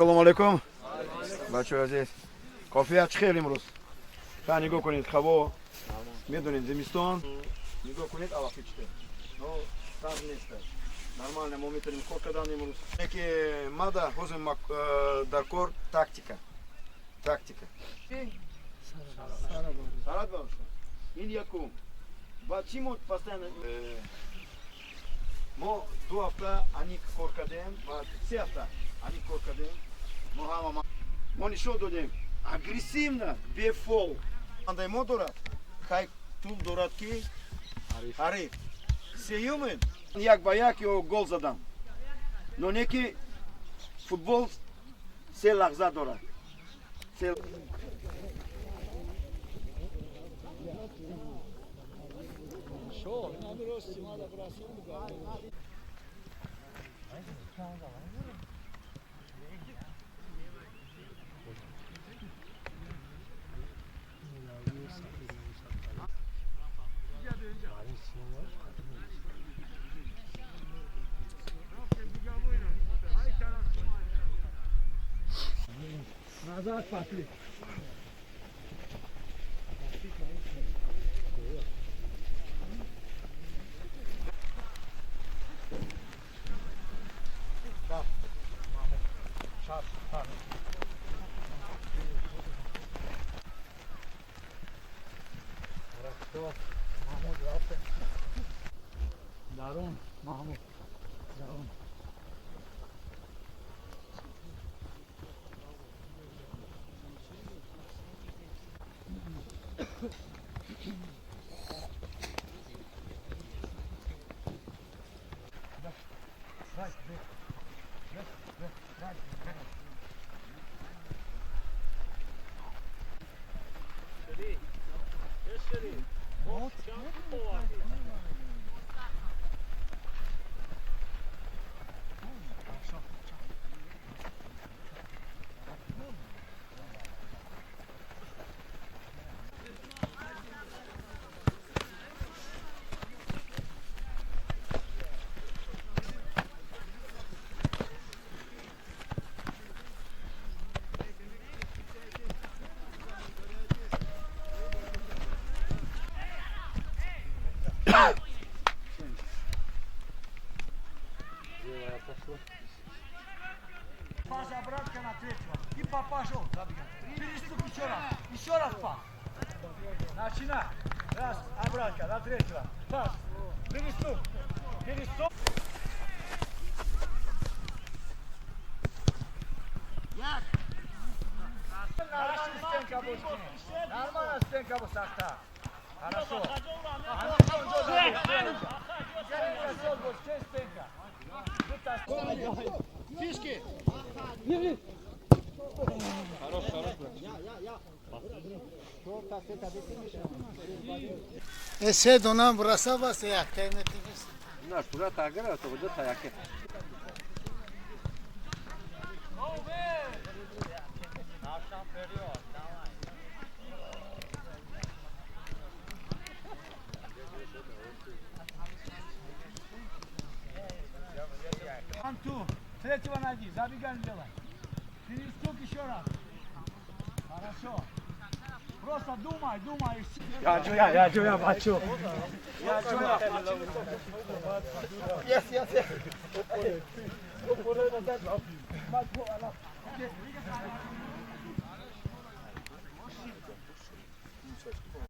Салому алейкум. Бачаҳои азиз. Кофия чӣ хел имрӯз? Ха нигоҳ кунед, ҳаво медонед зимистон. Нигоҳ кунед алафи чите. Но сар нест. Нормально мо метавонем кор кардан имрӯз. Яке мада ҳозир дар кор тактика. Тактика. Сарат бошад. Ин якум. Баъд чӣ мо постоянно мо 2 ҳафта аник кор кардем, баъд 3 ҳафта аник кор кардем. Мо ҳама мо нишон додем агрессивно, бе фол. Андай мо дорад, хай тул дорад ки ҳариф. Сеюмин як ба як ё гол задам. Но не ки футбол се лаҳза дорад. Се Назад пошли. Дарун, Маҳмуд. Дарун. Пас обратка на третьего. И пошел. Переступ еще раз. Еще раз пас. Начинай. Раз, обратка на третьего. Пас. Переступ. Переступ. Нормально стенка будет сахта. Хорошо. Фишки! Се донам браса бас як На, тура тагара, то вода таяке. Анту, третьего найди, забегай делай. Перестук еще раз. Хорошо. Просто думай, думай. Я, я, бачу. Я, Yes, yes, yes.